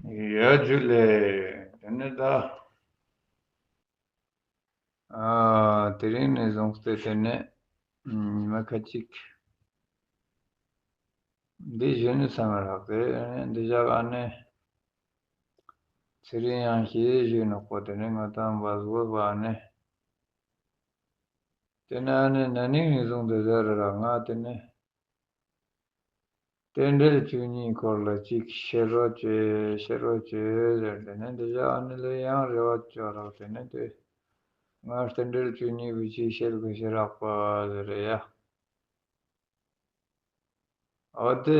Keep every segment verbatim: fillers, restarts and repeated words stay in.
ཡ་ཇུ་ལེ། དེ་ནས་ད། ཨ། དེ་རིང་ནས་བཟུང་སྟེ་དེ་ནས་ཉི་མ་ཁ་ཅིག་འདི་ཞུ་ནི་བསམ་རག་སྟེ། འདི་ཞག་ཨ་ནེ་ཚེ་རིང་དབྱངས་ཞེས་ཞུ་ནོག་པོ། དེ་ནས་ང་དང་བ་སྒོ་བ་ཨ་ནེ། དེ་ནས་ཨ་ནེ་ན་ནིང་ནས་བཟུང་སྟེ་ཟེར་ར་ང་དེ་ནས། རྟེན་འབྲེལ་བཅུ་གཉིས་སྐོར་ལ་ཅིག་བཤད་རོགས་བྱོས་བཤད་རོགས་བྱོས་ཟེར། དེ་ནས་འདི་ཞག་ཨ་ནེ་ལ་ཡང་རེ་བ་བཅོལ་རག་དེ་ནས་དེ་ང་རྟེན་འབྲེལ་བཅུ་གཉིས་པོ་ཅིག་བཤད་དགོས་ཤེས་རག་པ་ཟེར་ཡ། འོ་དེ་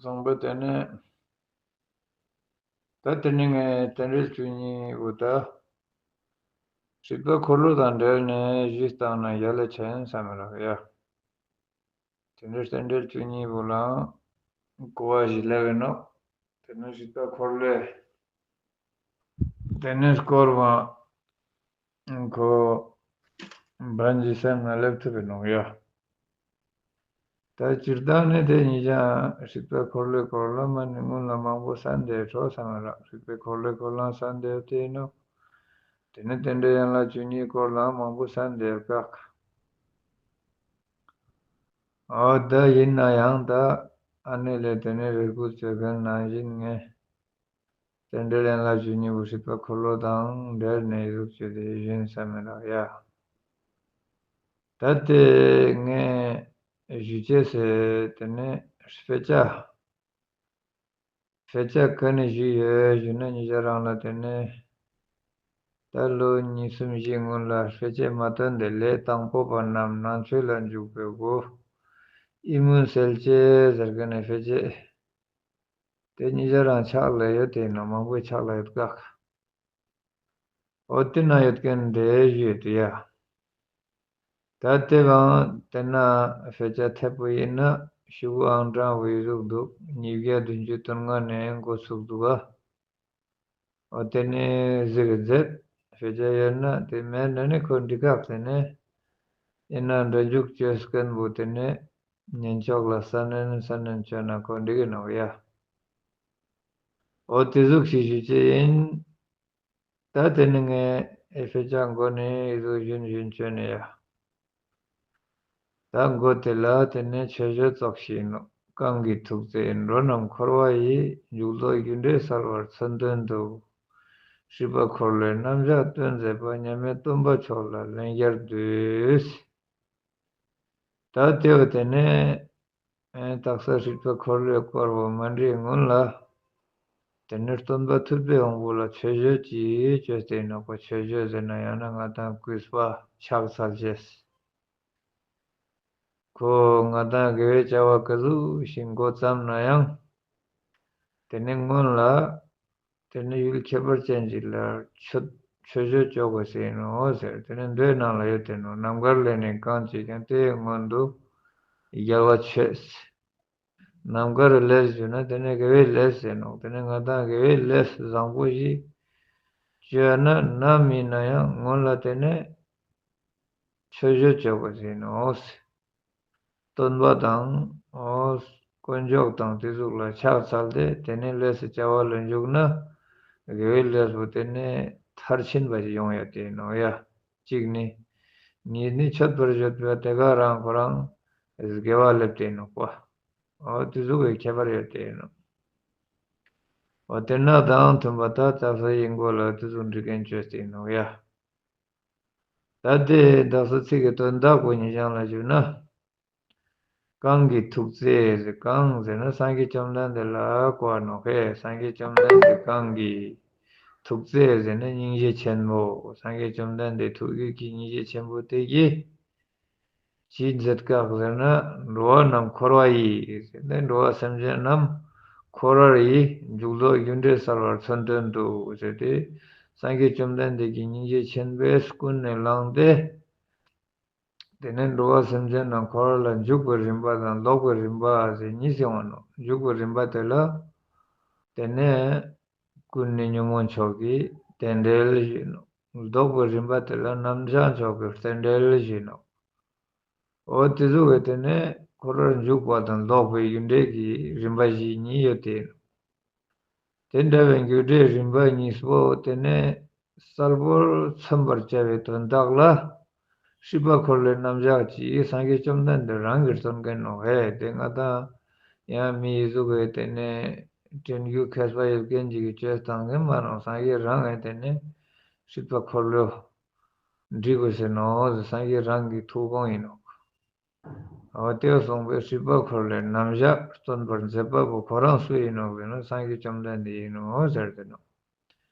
སོང་པ་དེ་ནས་ད་དེ་ནས་ངས་རྟེན་འབྲེལ་བཅུ་གཉིས་པོ་ད་སྲིད་པ་འཁོར་ལོ་དང་འབྲེལ་ནས་ཞུས་བཏང་ན་ཡ་ལ་ཆ་ཡིན་བསམ་རག་ཡ། དེ་འདྲའི་རྟེན་འབྲེལ་བཅུ་གཉིས་པོ་ལའང་གོ་བ་ཞིག་ལེབ་ཡིན་ནོག་དེ་ནས་སྲིད་པ་འཁོར་ལོའི་དེ་ནས་སྐོར་བ་ཁོ་འབའ་ཞིག་སེམས་ན་ལེབ་ཐུབ་ཡིན་ནོག་ཡ། ད་སྤྱིར་བཏང་ནས་དེ་ཉིད་ཀྱང་སྲིད་པའི་འཁོར་ལོའི་སྐོར་ལ་མ་ནི་སྔོན་ལ་མང་པོ་གསན་ཏེ་འགྲོ་བསམ་རག་སྲིད་པའི་འཁོར་ལོའི་སྐོར་ལའང་གསན་ཏེ་ཡོད་དེ་ཡིན་ནོག་དེ་ནས་རྟེན་འབྲེལ་ཡན་ལག་བཅུ་གཉིས་སྐོར་ལའང་མང་པོ་གསན་ཏེ་ཡོད་ཀྱག་འོ་ད་ཡིན་ན་ཡང་ད་ཨ་ནེ་ལས་དེ་ནས་རེ་སྐུལ་བྱེད་མཁན་ནང་བཞིན་ངས་རྟེན་འབྲེལ་ཡན་ལག་བཅུ་གཉིས་པོ་སྲིད་པ་འཁོར་ལོ་དང་འབྲེལ་ནས་ཡི་ཟུག་བྱས་ཏེ་ཞུ་ཡིན་བསམ་མི་རག་ཡ། ད་དེ་ངས་ཞུ་ཅེས་ཟེར་དེ་ནས་དཔེ་ཆ། དཔེ་ཆ་ག་ནས་ཞུས་ཡོད་ཞུ་ན་ཉེ་ཆར་རང་ལ་དེ་ནས་ད་ལོ་གཉིས་གསུམ་བཞི་སྔོན་ལ་དཔེ་ཆ་མ་བཏོན་ཏེ་ལས་དང་པོ་པ་རྣམས་ནང་ཆོས་ལ་འཇུག་པའི་སྒོ། ཨི་མུན་སེལ་ཅེས་ཟེར་མཁན་ནི་དཔེ་ཆ་དེ་ཉེ་ཆར་རང་ཕྱག་ལ་ཡོད་དེ་ནོག་མང་པོའི་ཕྱག་ལ་ཡོད་ཀྱག་འོ་དེ་ན་ཡོད་མཁན་དེ་ཞུས་ཏེ་ཡ། ད་དེ་བའང་དེ་ན་དཔེ་ཆ་ཐེབས་པོ་ཡིན་ན་ཤོག་གུ་ཨང་གྲངས་བོ་ཡི་ཟུག་འདུག་ཉིས་བརྒྱ་བདུན་ཅུ་དོན་ལྔ་ནས་འགོ་ཚུགས་འདུག་ག་འོ་དེ་ནས་གཟིགས་མཛད། དཔེ་ཆ་ཡོད་ན་དེ་མེད་ན་ནི་ཁོ་འགྲིག་ག་དེ་ནས་ཡིན་ན་འདྲ་འཇུག་བཅོས་མཁན་བོ་དེ་ནས་ཉན་ཆོག་ལ་ས་ནན་ས་ནན་བཅོས་ན་ཁོ་འགྲིག་གི་ནོག་ཡ། འོ་དེ་ཟུག་ཞིག་ཞུ་ཅེས་ཡིན། ད་དེ་ནི་ངས་ཨེ་དཔེ་ཆ་མགོ་ནས་ཨི་ཟུག་ཞུན་ཞུན་བཅོས་ནས་ཡ། ད་མགོ་དེ་ལ་དེ་ནས་མཆོད་བརྗོད་ཙོགས་ཤིག་ནོག་གང་གི་ཐུགས་བརྩེས་འགྲོ་རྣམས་འཁོར་བ་ཡི། འཇུག་ལྡོག་རྒྱུ་འབྲས་བསལ་བར་མཚོན་དོན་དུ། སྲིད་པ་འཁོར་ལོའི་རྣམ་གཞག་སྟོན་མཛད་པ། མཉམ་མེད་སྟོན་པ་མཆོག་ལ་ལན་བརྒྱར་འདུད། ད་དེ་བོ་དེ་ནས་ཨེ་དག་ས་སྲིད་པ་འཁོར་ལོའི་སྐོར་བོ་མ་འདྲིའི་སྔོན་ལ། དེ་ནས་སྟོན་པ་ཐུབ་པའི་དབང་པོ་ལ་མཆོད་བརྗོད་ཅིག་བཅོས་ཏེ་ནོག་པ། མཆོད་བརྗོད་ཟེར་ན་ཡང་ན་ང་དང་གུས་པ་ཕྱག་འཚལ་ཅེས། ཁོ་ང་དང་དགེ་བའི་བྱ་བ་ག་ཟུག་ཞིག་འགོ་བརྩམས་ན་ཡང་། དེ་ནས་སྔོན་ལ། དེ་ནས་ཡུལ་ཁྱད་པར་ཅན་ཞིག་ལ་མཆོད་མཆོད་བརྗོད་བཅོ་དགོས་ཟེར་ནོག་ཟེར། དེ་ནས་མདོའི་ནང་ལ་ཡོད་དེ་ནོག་རྣམ་དཀར་ལས་ནི་གང་བྱེད་ཀྱང་། དེའི་སྔོན་དུ་རྒྱལ་བ་མཆོད། རྣམ་དཀར་ལས་ཞུ་ན་དེ་ནས་དགེ་བའི་ལས་ཟེར་ནོག་དེ་ནས་ང་དང་དགེ་བའི་ལས་བཟང་པོ་ཞིག་བཅོས་ན་ནམ་ཡིན་ན་ཡང་སྔོན་ལ་དེ་ནས་མཆོད་བརྗོད་བཅོ་དགོས་ཟེར་ནོག་སྟོན་པ་དང་། འོ། དཀོན་མཆོག་དང་དེ་ཟུག་ལ་ཕྱག་འཚལ་ཏེ་དེ་ནས་ལས་སུ་བྱ་བ་ལ་འཇུག་ན། དགེ་བའི་ལས་པོ་དེ་ནས་མཐར་ཕྱིན་པ་ཞིག་ཡོང་ཡ་དེ་ནོག་ཡ། གཅིག་ནི། གཉིས་ནི་མཆོད་པར་བརྗོད་པ་དེ་ག་རང་ཁོ་རང་དགེ་བ་སླེབས་ཏེ་ནོག་པ། འོ་དེ་ཟུག་གི་ཁྱད་པར་ཡོད་དེ་ནོག་འོ་དེ་ན་དང་མཐུན་པ་ད་ལྟ་ས་ཡིན་གོ་ལ་དེ་ཟུག་འབྲི་མཁན་བཅོས་ཏེ་ནོག་ཡ། ད་དེ་དག་ས་ཚིག་གི་དོན་དག་པོ་ཉིད་ཀྱང་ལ་ཞུ་ན། གང་གི་ཐུགས་བརྩེས་ཟེར། གང་ཟེར་ན་སངས་རྒྱས་བཅོམ་ལྡན་འདས་ལ་གོ་བ་ནོག་ཧེ། སངས་རྒྱས་བཅོམ་ལྡན་འདས་གང་གི་ཐུགས་བརྩེས་ཟེར་ན་སྙིང་རྗེ་ཆེན་པོ། སངས་རྒྱས་བཅོམ་ལྡན་འདས་ཐུགས་རྒྱུད་ཀྱི་སྙིང་རྗེ་ཆེན་པོ་དེ་གིས་ཅི་མཛད་ཀྱག་ཟེར་ན། འགྲོ་བ་རྣམས་འཁོར་བ་ཡི་ཟེར་ན་འགྲོ་བ་སེམས་ཅན་རྣམས་འཁོར་བ་ཡི་འཇུག་ལྡོག་རྒྱུ་འབྲས་བསལ་བར་མཚོན་དོན་དུ་ཟེར་ཏེ། སངས་རྒྱས་བཅོམ་ལྡན་འདས་ཀྱི་སྙིང་རྗེ་ཆེན་པོས་ཀུན་ནས་བསླངས་ཏེ། དེ་ནས་འགྲོ་བ་སེམས་ཅན་རྣམས་འཁོར་བ་ལ་འཇུག་པའི་རིམ་པ་དང་ལྡོག་པའི་རིམ་པ་ཟེར་གཉིས་ཡོང་ནོག་འཇུག་པའི་རིམ་པ་དེ་ལ་དེ་ནས་ཀུན་ནས་ཉོན་མོངས་ཕྱོགས་ཀྱི་རྟེན་འབྲེལ་ཞུས་ནོག་ལྡོག་པའི་རིམ་པ་དེ་ལ་རྣམ་བྱང་ཕྱོགས་ཀྱི་རྟེན་འབྲེལ་ཞུས་ནོག་འོ་དེ་ཟུག་གི་དེ་ནས་འཁོར་བར་འཇུག་པ་དང་ལྡོག་པའི་རྒྱུ་འབྲས་ཀྱི་རིམ་པ་བཞི་གཉིས་ཡོད་དེ། དེ་འདྲ་བའི་རྒྱུ་འབྲས་རིམ་པ་གཉིས་པོ་དེ་ནས་གསལ་པོར་མཚོན་པར་བྱ་བའི་དོན་དག་ལ། སྲིད་པ་འཁོར་ལོའི་རྣམ་གཞག་ཅིག་སངས་རྒྱས་བཅོམ་ལྡན་འདས་རང་གིས་སྟོན་མཁན་ནོག་ཧེ། དེ་ང་དང་ཡང་མི་ཡི་གཟུགས་ཀྱི་དེ་ནས་དྲན་རྒྱུ་མཁས་པ་ཡོད་མཁན་ཅིག་གིས་བཅོས་བཏང་མཁན་མ་ནོག་སངས་རྒྱས་རང་གིས་དེ་ནས་སྲིད་པ་འཁོར་ལོ་འབྲི་དགོས་ཟེར་ནོག་སངས་རྒྱས་རང་གི་ཐུགས་དགོངས་ཡིན་ནོག་འོ་དེ་སོང་པས་སྲིད་པ་འཁོར་ལོའི་རྣམ་གཞག་སྟོན་པར་མཛད་པ་པོ་ཁོ་རང་སུ་ཡིན་ནོག་ཟེར་ན་སངས་རྒྱས་བཅོམ་ལྡན་འདས་ཡིན་ནོག་ཟེར་ཏེ་ནོག་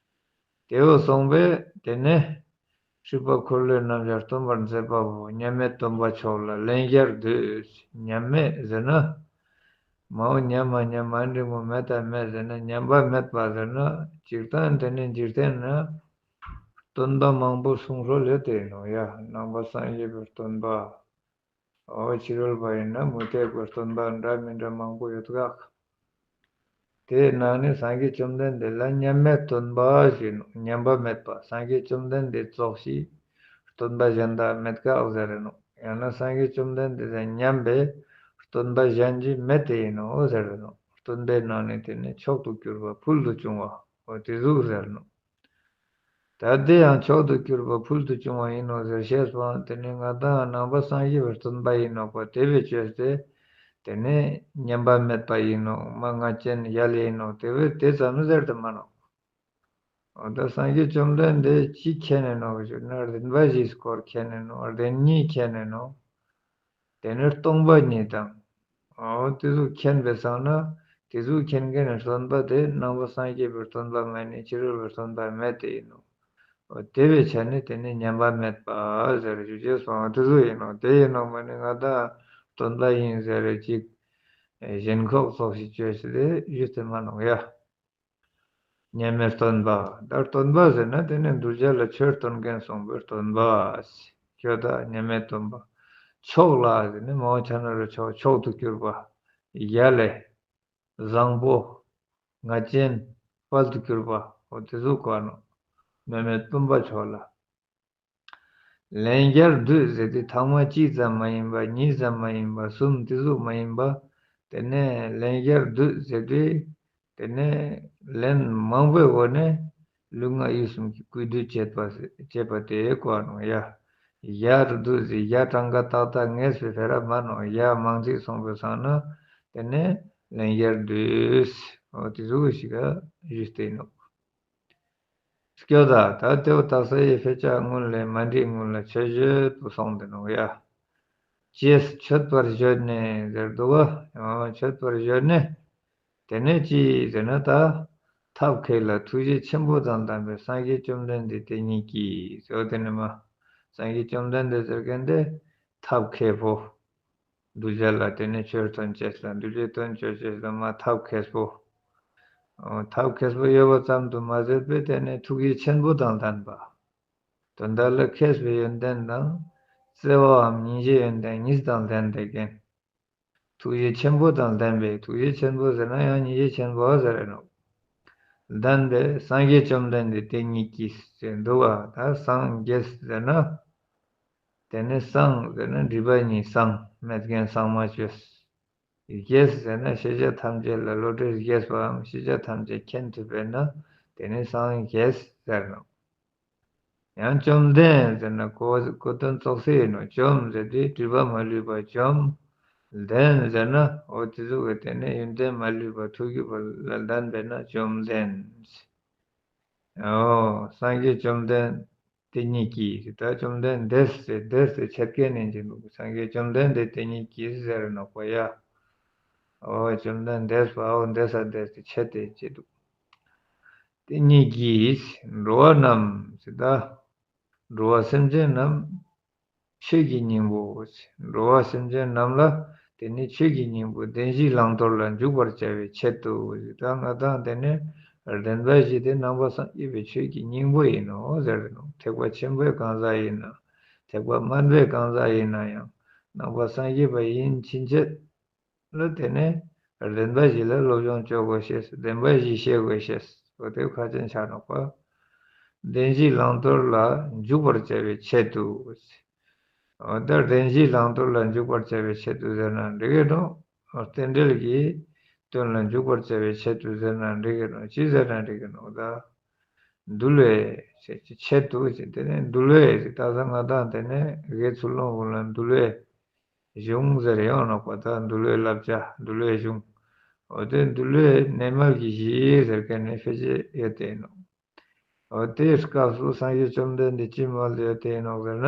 དེ་བོ་སོང་པས་དེ་ནས་སྲིད་པ་འཁོར་ལོའི་རྣམ་གཞག་སྟོན་པར་མཛད་པ་པོ་མཉམ་མེད་སྟོན་པ་མཆོག་ལ་ལན་བརྒྱར་འདུད། མཉམ་མེད་ཟེར་ན་མའོ་མཉམ་མ་མཉམ་མ་འབྲིང་པོ་མེད་དང་མེད་ཟེར་ན་མཉམ་པ་མེད་པ་ཟེར་ན་སྤྱིར་བཏང་དེ་ནས་འཇིག་རྟེན་ན་སྟོན་པ་མང་པོ་གསུངས་སྲོལ་ལས་དེ་ཡིན་ནོག་ཡ། ནང་པ་སངས་རྒྱས་པའི་སྟོན་པ། འོ་ཕྱི་རོལ་པ་ཡིན་ན་མུ་སྟེགས་པའི་སྟོན་པ་འདྲ་མི་འདྲ་མང་པོ་ཡོད་ཀག་དེའི་ནང་ནས་སངས་རྒྱས་བཅོམ་ལྡན་འདས་ལ་མཉམ་མེད་སྟོན་པ་ཞེས་ནོག་མཉམ་པ་མེད་པ། སངས་རྒྱས་བཅོམ་ལྡན་འདས་རྫོགས་ཤིང་སྟོན་པ་གཞན་དག་མེད་ཀག་ཟེར་རེ་ནོག་ཡང་ན་སངས་རྒྱས་བཅོམ་ལྡན་འདས་དང་མཉམ་པའི་སྟོན་པ་གཞན་ཅིག་མེད་དེ་ཡིན་ནོག་ཟེར་རེ་ནོག་སྟོན་པའི་ནང་ནས་དེ་ནས་མཆོག་ཏུ་གྱུར་པ་ཕུལ་དུ་བྱུང་བ་འོ་དེ་ཟུག་ཟེར་ནོག་ད་དེ་ཡང་མཆོག་ཏུ་གྱུར་པ་ཕུལ་དུ་བྱུང་བ་ཡིན་ནོག་ཟེར་ཤེས་པའང་དེ་ནི་ང་དང་ནང་པ་སངས་རྒྱས་པའི་སྟོན་པ་ཡིན་ནོག་པ་དེ་བས་བཅོས་ཏེ་དེ་ནི་མཉམ་པ་མེད་པ་ཡིན་ནོག་མ་ང་ཅན་ཡ་ལེ་ཡིན་ནོག་དེ་བས་དེ་ཙམ་ཟེར་ཏེ་མ་ནོག་འོ་ད་སངས་རྒྱས་བཅོམ་ལྡན་འདས་ཅི་མཁྱེན་ནས་ནོག་ཞུ་ན་བདེན་པ་བཞིའི་སྐོར་མཁྱེན་ནས་ནོག་བདེན་གཉིས་མཁྱེན་ནས་ནོག་དེ་ནས་སྟོང་པ་ཉིད་དང་། འོ་དེ་ཟུག་མཁྱེན་པའི་སང་ན་དེ་ཟུག་མཁྱེན་མཁན་ནི་སྟོན་པ་དེ་ནང་པ་སངས་རྒྱས་པའི་སྟོན་པ་མ་ནི་ཕྱི་རོལ་པའི་སྟོན་པ་མེད་དེ་ཡིན་ནོག་འོ་དེ་བས་ཆ་ནས་དེ་ནི་མཉམ་པ་མེད་པ་ཟེར་ཞུ་ཅེས་སོང་དེ་ཟུག་ཡིན་ནོག་དེ་ཡིན་ནོག་མ་ནི་ང་དང་སྟོན་པ་ཡིན་ཟེར་རེ་ཅིག་ཞེན་ཁོག་ཙོགས་ཤིག་བཅོས་ཤིག་དེ་ཞུས་ཏེ་མ་ནོག་ཡ། མཉམ་མེད་སྟོན་པ། ད་སྟོན་པ་ཟེར་ན་དེ་ནི་གདུལ་བྱ་ལ་ཆོས་སྟོན་མཁན་སོང་པའི་སྟོན་པ། ཁྱོད་ད་མཉམ་མེད་སྟོན་པ། མཆོག་ལ་ཟེར་ནི་མའོ་ཆ་ན་རུ་མཆོག་མཆོག་ཏུ་གྱུར་པ། ཡ་ལེ། བཟང་པོ། ང་ཅན། དཔལ་དུ་གྱུར་པ། འོ་དེ་ཟུག་གོ་ནོག་མཉམ་མེད་སྟོན་པ་མཆོག་ལ། ལན་བརྒྱར་འདུད་ཟེར་དུས་ཐེངས་མ་གཅིག་ཙམ་མ་ཡིན་པ་གཉིས་ཙམ་མ་ཡིན་པ་གསུམ་དེ་ཟུག་མ་ཡིན་པ། དེ་ནས་ལན་བརྒྱར་འདུད་ཟེར་དུས་དེ་ནས་ལན་མང་པོའི་སྒོ་ནས་ལུས་ངག་ཡིད་གསུམ་གྱི་གུས་འདུད་བྱེད་པ་བྱེད་པ་དེ་གོ་ནོག་ཡ། ཡར་འདུད་ཟེར་ཡ་གྲངས་ཀ་ཏག་ཏག་ངེས་པའི་ཕེ་ར་མ་ནོག་ཡ་མང་ཚིག་སོང་པའི་སང་ན་དེ་ནས་ལན་བརྒྱར་འདུད། འོ་དེ་ཟུག་ཞིག་ག་ཞུས་ཏེ་ནོག་སྐྱོ་ད་ད་དེ་བོ་དག་ས་ཡི་ཕེ་ཆ་སྔོན་ལས་མ་འདྲི་སྔོན་ལ་མཆོད་བརྗོད་པོ་སོང་དེ་ནོག་ཡ། ཅེས་མཆོད་པར་བརྗོད་ནས་ཟེར་འདུག་ག་ཡང་མཆོད་པར་བརྗོད་ནས། དེ་ནས་ཅི་ཟེར་ན་ད། ཐབས་མཁས་ལ་ཐུགས་རྗེ་ཆེན་པོ་དང་ལྡན་པའི་སངས་རྒྱས་བཅོམ་ལྡན་འདས་དེ་ཉིད་ཀྱིས་ཟེར་དེ་ནི་མ། སངས་རྒྱས་བཅོམ་ལྡན་འདས་ཟེར་མཁན་དེ། ཐབས་མཁས་པོ། གདུལ་བྱ་ལ་དེ་ནས་ཆོས་སྟོན་ཅེས་ལ་གདུལ་བྱའི་དོན་སྤྱོད་ཅེས་ལ་མ་ཐབས་མཁས་པོ། ཨོ་ཐབས་མཁས་པོ་ཡོད་པ་ཙམ་དུ་མ་ཟད་པའི་དེ་ནས་ཐུགས་རྗེ་ཆེན་པོ་དང་ལྡན་པ། དོན་དག་ལ་མཁས་པའི་ཡོན་ཏན་དང་། བརྩེ་བའམ་སྙིང་རྗེའི་ཡོན་ཏན་གཉིས་དང་ལྡན་པའི་རྒྱན། ཐུགས་རྗེ་ཆེན་པོ་དང་ལྡན་པའི་ཐུགས་རྗེ་ཆེན་པོ་ཟེར་ན་ཡང་སྙིང་རྗེ་ཆེན་པོ་ཟེར་རེ་ནོག་ལྡན་པའི་སངས་རྒྱས་བཅོམ་ལྡན་འདས་དེ་ཉིད་ཀྱིས་ཟེར་འདུག་པ། ད་སངས་རྒྱས་ཟེར་ན། དེ་ནི་སངས་ཟེར་ན་སྒྲིབ་པ་གཉིས་སངས་མེད་མཁན་སངས་མ་བཅོས། རྒྱས་ཟེར་ན་ཤེས་བྱ་ཐམས་ཅད་ལ་བློ་གྲོས་རྒྱས་པའམ་ཤེས་བྱ་ཐམས་ཅད་མཁྱེན་ཐུབ་པས་ན་དེ་ནི་སངས་རྒྱས་ཟེར་ནོག་ཡང་བཅོམ་ལྡན་ཟེར་ན་གོ་གོ་དོན་ཙོགས་སེ་ཡིན་ནོག་བཅོམ་ཟེར་དུས་སྒྲིབ་པ་མ་ལུས་པ་བཅོམ། ལྡན་ཟེར་ན་འོ་དེ་ཟུག་གི་དེ་ནས་ཡོན་ཏན་མ་ལུས་པ་ཐུགས་རྒྱུད་པ་ལ་ལྡན་པས་ན་བཅོམ་ལྡན། འོ་སངས་རྒྱས་བཅོམ་ལྡན་དེ་ཉིད་ཀྱིས་ད་བཅོམ་ལྡན་འདས་ཟེར་འདས་ཟེར་ཆད་མཁན་ནི་ཅི་འདུག་སངས་རྒྱས་བཅོམ་ལྡན་འདས་དེ་ཉིད་ཀྱིས་ཟེར་ནོག་པ་ཡ། འོ་བཅོམ་ལྡན་འདས་པའོ་འདས་ས་འདས་ཏེ་ཆད་དེ་ཅི་འདུག་དེ་ཉིད་ཀྱིས་འགྲོ་བ་རྣམས་ཟེར་ད། འགྲོ་བ་སེམས་ཅན་རྣམས་ཆོས་ཀྱི་སྙིང་པོ། འགྲོ་བ་སེམས་ཅན་རྣམས་ལ་དེ་ནི་ཆོས་ཀྱི་སྙིང་པོ་བདེན་བཞིའི་བླང་དོར་ལ་འཇུག་པར་བྱ་བའི་ཆེད་དུ། ད་ང་དང་དེ་ནི་བདེན་པ་བཞི་དེ་ནང་པ་སངས་རྒྱས་པའི་ཆོས་ཀྱི་སྙིང་པོ་ཡིན་ནོག་ཟེར་ནོག་ཐེག་པ་ཆེན་པོའི་གང་ཟག་ཡིན་ན། ཐེག་པ་དམན་པའི་གང་ཟག་ཡིན་ན་ཡང་ནང་པ་སངས་རྒྱས་པ་ཡིན་ཕྱིན་ཆད། ལ་དེ་ནས་བདེན་པ་བཞི་ལ་སློབ་སྦྱོང་བཅོ་དགོས་ཤེས། བདེན་པ་བཞི་ཤེས་དགོས་ཤེས། འོ་དེ་ཁག་ཅན་ཆ་ནོག་པ། བདེན་བཞིའི་བླང་དོར་ལ་འཇུག་པར་བྱ་བའི་ཆེད་དུ། འོ་ད་བདེན་བཞིའི་བླང་དོར་ལ་འཇུག་པར་བྱ་བའི་ཆེད་དུ་ཟེར་ན་འགྲིག་གི་འགྲོ། རྟེན་འབྲེལ་གྱི་ དོན་ལ་འཇུག་པར་བྱ་བའི་ཆེད་དུ་ཟེར་ན་འགྲིག་གི་ནོག། ཅི་ཟེར་ན་འགྲིག་གི་ནོག་ད། འདུལ་བའི་ཆེད་དུ་ཟེར་ཏེ་ནེ་འདུལ་བའི་ཟེར་ད་ས་ང་དང་ཏེ་ནེ་དགེ་ཚུལ་སློང་གུན་ལ་འདུལ་བའི་གཞུང་ཟེར་ཡོང་ནོག་པ། ད་འདུལ་བའི་བསླབ་བྱ་འདུལ་བའི་གཞུང་། འོ་ཏེ་འདུལ་བའི་གནས་མལ་གྱི་གཞི་ཟེར་ཁན་ནི་ཕལ་ཆེར་ཡོད་ཏེ་ཨིན་ནོག། འོ་ཏེའི་སྐབས་སུ་སངས་རྒྱས་བཅོམ་ལྡན་འདས་ཅི་མོལ་ཏེ་ཡོད་ཏེ་ཨིན་ནོག་ཟེར་ན།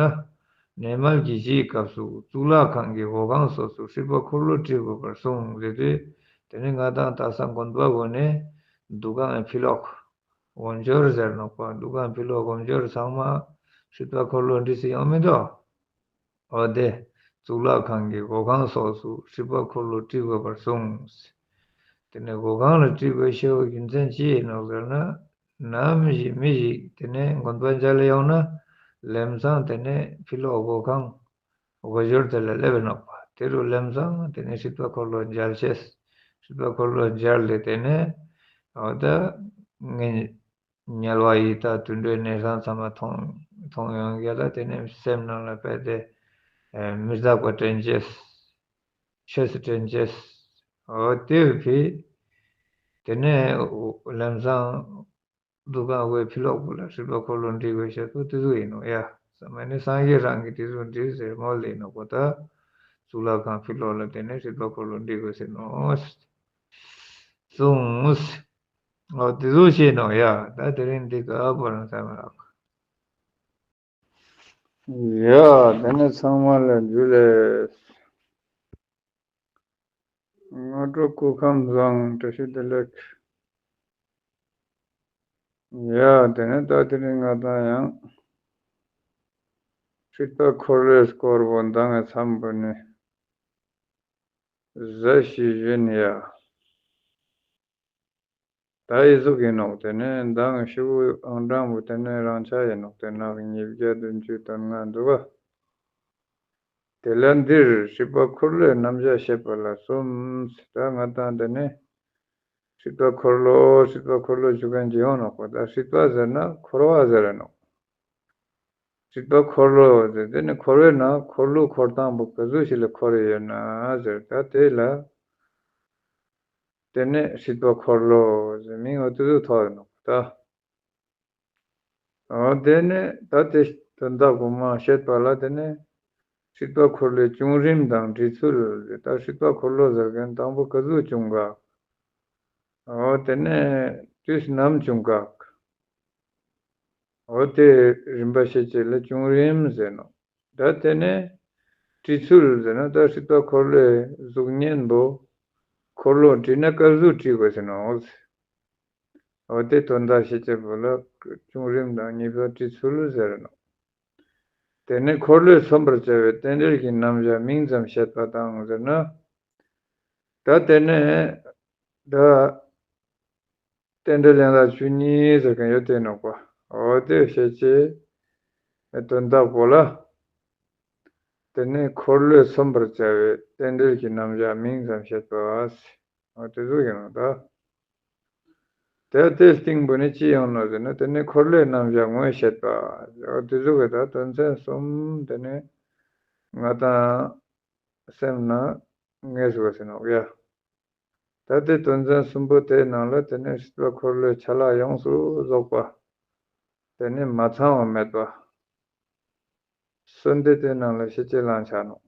གནས་མལ་གྱི་གཞིའི་སྐབས་སུ་གཙུག་ལག་ཁང་གི་སྒོ་ཁང་སོགས་སུ་སྲིད་པ་འཁོར་ལོ་བྲི་དགོས་པར་གསུངས་ཟེར་ཏེ། ཏེ་ནེ་ང་དང་ད་ས་དགོན་པ་གུན་ནི་འདུ་ཁང་ཕི་ལོག་སྒོ་འབྱོར་ཟེར་ནོག་པ། འདུ་ཁང་ཕི་ལོག་སྒོ་འབྱོར་ཚང་མ་སྲིད་པ་འཁོར་ལོ་བྲིས་ཏེ་ཡོང་མི་དུག། འོ་ཏེ་གཙུག་ལག་ཁང་གི་སྒོ་ཁང་སོགས་སུ་སྲིད་པ་འཁོར་ལོ་བྲི་དགོས་པར་གསུངས། ཏེ་ནེ་སྒོ་ཁང་ལ་བྲི་དགོས་ཤེས་པའི་རྒྱུ་མཚན་ཅི་ཨིན་ནོག་ཟེར་ན། ནམ་ཞིག་མི་ཞིག་ཏེ་ནེ་དགོན་པ་མཇལ་ལ་ཡོང་ན་ལམ་སང་ཏེ་ནེ་ཕི་ལོག་སྒོ་ཁང་སྒོ་འབྱོར་ཏེ་ལ་སླེབས་ནོག་པ། ཏེ་རུ་ལམ་སང་ཏེ་ནེ་སྲིད་པ་འཁོར་ལོ་མཇལ་ཅེས། སྲིད་པ་འཁོར་ལོ་མཇལ་ཏེ་ཏེ་ནེ་འོ་ད་ངའི་དམྱལ་བ་ཡི་དྭགས་དུད་འགྲོའི་གནས་ཚང་ཚང་མ་མཐོང་མཐོང་ཡོང་རྒྱུ་ལ་ཏེ་ནེ་སེམས་ནང་ལ་དཔེ་ཏེ་མི་རྟག་པ་དྲན་ཅེས། ཆོས་དྲན་ཅེས། འོ་ཏེ་བོའི་ཕི་ཏེ་ནེ་ལམ་སང་འདུ་ཁང་བོའི་ཕི་ལོག་པོ་ལ་སྲིད་པ་འཁོར་ལོ་བྲི་དགོས་ཤེས་པོ་ཏེ་ཟུག་ཨིན་ནོག་ཡ། ས་མ་ནི་སངས་རྒྱས་རང་གི་ཏེ་ཟུག་བྲིས་ཟེར་མོལ་ཏེ་ཨིན་ནོག་པ། ད་གཙུག་ལག་ཁང་ཕི་ལོག་ལ་ཏེ་ནེ་སྲིད་པ་འཁོར་ལོ་བྲི་དགོས་ཟེར་ནོག་གསུངས། འོ་ཏེ་ཟུག་ཤེས་ནོག་ཡ། ད་དེ་རིང་འདི་ག་བར་ན་ས་མ་རག། ཡ། ཏེ་ནེ་ཚང་མ་ལ་འཇུ་ལེ། སྔ་དྲོ་སྐུ་ཁམས་བཟང་། བཀྲ་ཤིས་བདེ་ལེགས། ཡ། ཏེ་ནེ་ད་དེ་རིང་ང་དང་ཡང་སྲིད་པ་འཁོར་ལོའི་སྐོར་བོ་མདང་ངི་མཚམས་པོ་ནེ་ཟ་ཞིག་ཞུ་ཡིན་ཡ། ད་འི་ཟུག་ཨིན་ནོག། ཏེ་ནེ་མདང་ཤུ་གུ་ཨང་གྲངས་པོ་ཏེ་ནེ་རང་ཆ་ཨིན་ནོག། ཏེ་ནེ་ཉིས་བརྒྱ་བདུན་ཅུ་དོན་ལྔ་འདུག་ག། དེ་ལ་འདིར་སྲིད་པ་འཁོར་ལོའི་རྣམ་གཞག་བཤད་པ་ལ་གསུམ། ད་ང་དང་ཏེ་ནེ་སྲིད་པ་འཁོར་ལོ་སྲིད་པ་འཁོར་ལོ་ཞུ་ཁན་ཅིག་ཡོང་ནོག་པ། ད་སྲིད་པ་ཟེར་ན་འཁོར་བ་ཟེར་ར་ནོག། སྲིད་པ་འཁོར་ལོ་ཟེར་ཏེ་ནེ་འཁོར་བའི་ནང་འཁོར་ལོ་འཁོར་སྟངས་པོ་ག་ཟུག་ཞིག་ལ་འཁོར་ཡོད་ན་ཟེར། ད་དེ་ལ་ཏེ་ནེ་སྲིད་པ་འཁོར་ལོ་ཟེར་མིང་འོ་ཏེ་ཟུག་ཐོགས་ནོག་ད། འོ་ཏེ་ནེ་ད་དེ་དོན་དག་གོ་མ་བཤད་པ་ལ་ཏེ་ནེ་སྲིད་པ་འཁོར་ལོའི་བྱུང་རིམ་དང་འབྲི་ཚུལ་ཟེར། ད་སྲིད་པ་འཁོར་ལོ་ཟེར་ཁན་དང་པོ་ག་ཟུག་བྱུང་ག། འོ་ཏེ་ནེ་དུས་ནམ་བྱུང་ག། འོ་ཏེ་རིམ་པ་ཤེས་ཅེས་ལ་བྱུང་རིམ་ཟེར་ནོག། ད་ཏེ་ནེ་བྲི་ཚུལ་ཟེར་ན་ད་སྲིད་པ་འཁོར་ལོའི་གཟུགས་བརྙན་པོ་འཁོར་ལོ་བྲིས་ན་ག་ཟུག་བྲི་དགོས་ཟེར་ནོག། འོ་ཏེ་དོན་དག་ཤེས་ཅེས་པོ་ལ་བྱུང་རིམ་དང་གཉིས་པ་བྲི་ཚུལ་ཟེར་ནོག། ཏེ་ནེ་འཁོར་ལོས་མཚོན་པར་བྱ་བའི་རྟེན་འབྲེལ་གྱི་རྣམ་གཞག་མིང་ཙམ་བཤད་པ་དང་ཟེར་ན། ད་ཏེ་ནེ་ད་རྟེན་འབྲེལ་ཡན་ལག་བཅུ་གཉིས་ཟེར་ཁན་ཡོད་ཏེ་ནོག་པ། འོ་ཏེ་བཤད་ཅེས་དོན་དག་པོ་ལ་ཏེ་ནེ་འཁོར་ལོས་མཚོན་པར་བྱ་བའི་རྟེན་འབྲེལ་གྱི་རྣམ་གཞག་མིང་ཙམ་བཤད་པ། འོ་ཏེ་ཟུག་ཨིན་ནོག་ད། ཏེ་ཏེའི་སྟེང་པོ་ནེ་ཅི་ཡོང་ནོག་ཟེར་ན་ཏེ་ནེ་འཁོར་ལོའི་རྣམ་གཞག་དངོས་བཤད་པ། འོ་ཏེ་ཟུག་གི་ད་དོན་ཚན་གསུམ་ཏེ་ནེ་ང་དང་སེམས་ནང་ངེས་དགོས་ཟེར་ནོག་ཡ། ད་ཏེ་དོན་ཚན་གསུམ་པོ་ཏེའི་ནང་ལ་ཏེ་ནེ་སྲིད་པ་འཁོར་ལོའི་ཆ་ལག་ཡོངས་སུ་རྫོགས་པ་ཏེ་ནེ་མ་ཚང་བ་མེད་པ། གསོན་ཏེ་ཏེའི་ནང་ལ་ཤེས་ཅེས་ལ་ཆ་ནོག།